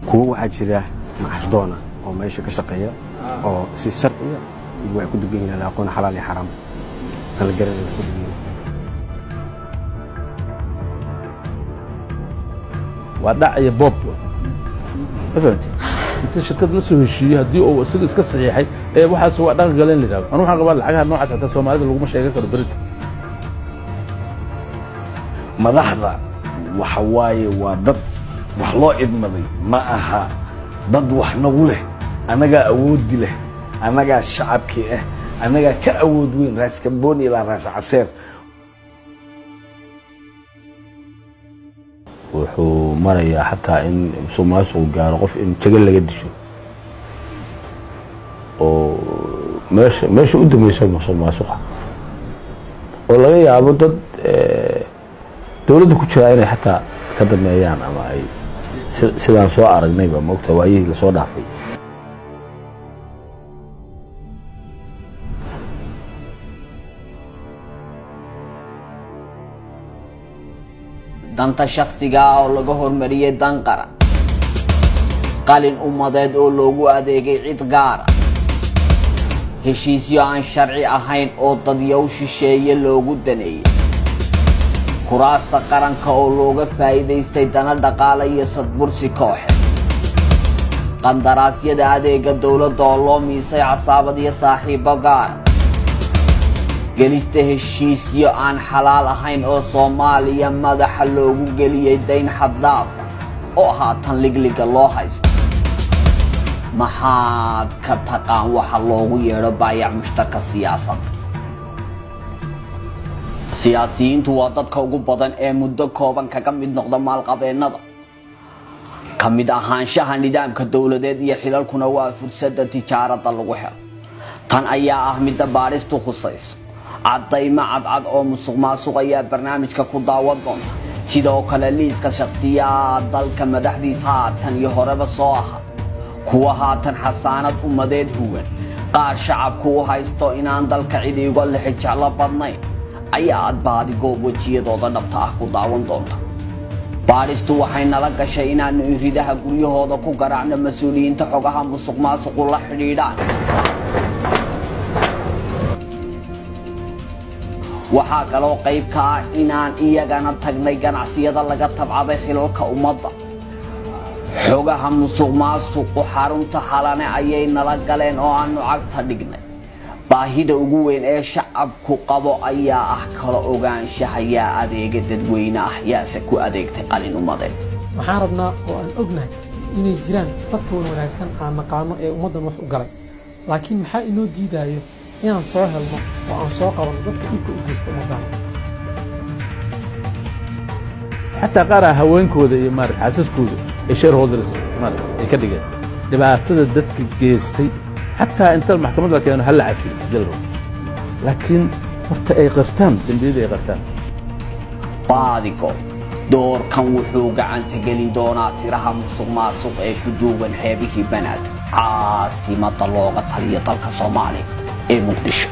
Kuwo waxaa jira macashdoona oo meesha ka shaqeeya oo si sharciya iyo waxay ku degan yihiin aqoon, xalaal iyo xaraam aan la garanay waxay ku degan yihiin. Waa dhac iyo boob, ma fahamtay? Inta shirkad la soo heshiiyey, haddii uu isaga iska saxiixay ee waxaas waa dhaqan galeen la yidhahdo. Anu waxaan qabaa lacagaha noocaas xataa Soomaalida laguma sheegan karo berita. Madaxda waxa waaye waa dad wax loo idmaday, ma aha dad wax nagu leh. Annagaa awoodi leh, annagaa shacabkii ah, annagaa ka awood weyn Raas Kambooni ilaa Raas Caseer. Wuxuu marayaa xataa in musuq maasuqu gaaro qof in jago laga disho oo meesha u dambeysa musuq maasuqa, oo laga yaabo dad dowladda ku jiraa inay xataa ka dameeyaan ama ay sidaan soo aragnayba maogta waayihii lasoo dhaafay. Danta shakhsiga ah oo laga hormariyey dan qaran, qalin ummadeed oo loogu adeegay cid gaara, heshiisyo aan sharci ahayn oo dadyow shisheeye loogu daneeyey, kuraasta qaranka oo looga faa'iidaystay dana dhaqaale iyo sadbursi kooxe, qandaraasyada adeega dowladda oo loo miisay casaabad iyo saaxiibo gaara, gelista heshiisyo aan xalaal ahayn oo Soomaaliya madaxa loogu geliyey dayn xaddaafa oo haatan ligliga loo haysto. Maxaad ka taqaan waxa loogu yeedho baayac mushtarka siyaasadda? Siyaasiyiintu waa dadka ugu badan ee muddo kooban kaga mid noqda maalqabeennada. Ka mid ahaanshaha nidaamka dowladeed iyo xilalkuna waa fursadda tijaaradda lagu helo. Tan ayaa ah midda baadhistu khusayso. Caddaymo cadcad oo musuq maasuq ayaa barnaamijka ku daawan doonta. Sidoo kale liiska shakhsiyaad dalka madaxdiisa haatan iyo horeba soo ahaa, kuwa haatan xasaanad ummadeed huwan, qaar shacabku u haysto inaan dalka cid iga lixi jeclo badnayn ayaa aad baadi goob wejiyadooda dhabta ah ku daawan doonta. Baadhistu waxay nala gashay inaannu iridaha guryahooda ku garaacno mas-uuliyiinta xogaha musuq maasuqu la xidhiidhaan. Waxaa kaloo qayb ka ah inaan iyagana tagnay ganacsiyada laga tabcaday xilalka ummadda. Xogaha musuq maasuqu xarunta Xalane ayay nala galeen oo aanu cagta dhignay. Baahida ugu weyn ee shacabku qabo ayaa ah kala ogaanshaha yaa adeega dadweyne ah, yaase ku adeegtay qalin ummadeed. Waxaan rabnaa oo aan ognahay inay jiraan dadka wan wanaagsan aan naqaano ee ummaddan wax u galay, laakiin maxaa inoo diidaayo inaan soo helno oo aan soo qabanno dadka dhibka u geysta ummaddan? Xataa qaar ah haweenkooda iyo maarata xaasaskooda ay shareholders maarata ay ka dhigeen. Dhibaatada dadka geystay xataa inta maxkamad la keeno ha la cafiyo jalrow, laakiin horta ay qirtaan dembiyada ay qirtaan. Baadigo doorkan wuxuu gacanta gelin doonaa siraha musuq maasuq ee ku duugan xeebihii Banaadir, caasimada looga taliyo dalka Soomaaliya ee Muqdisho.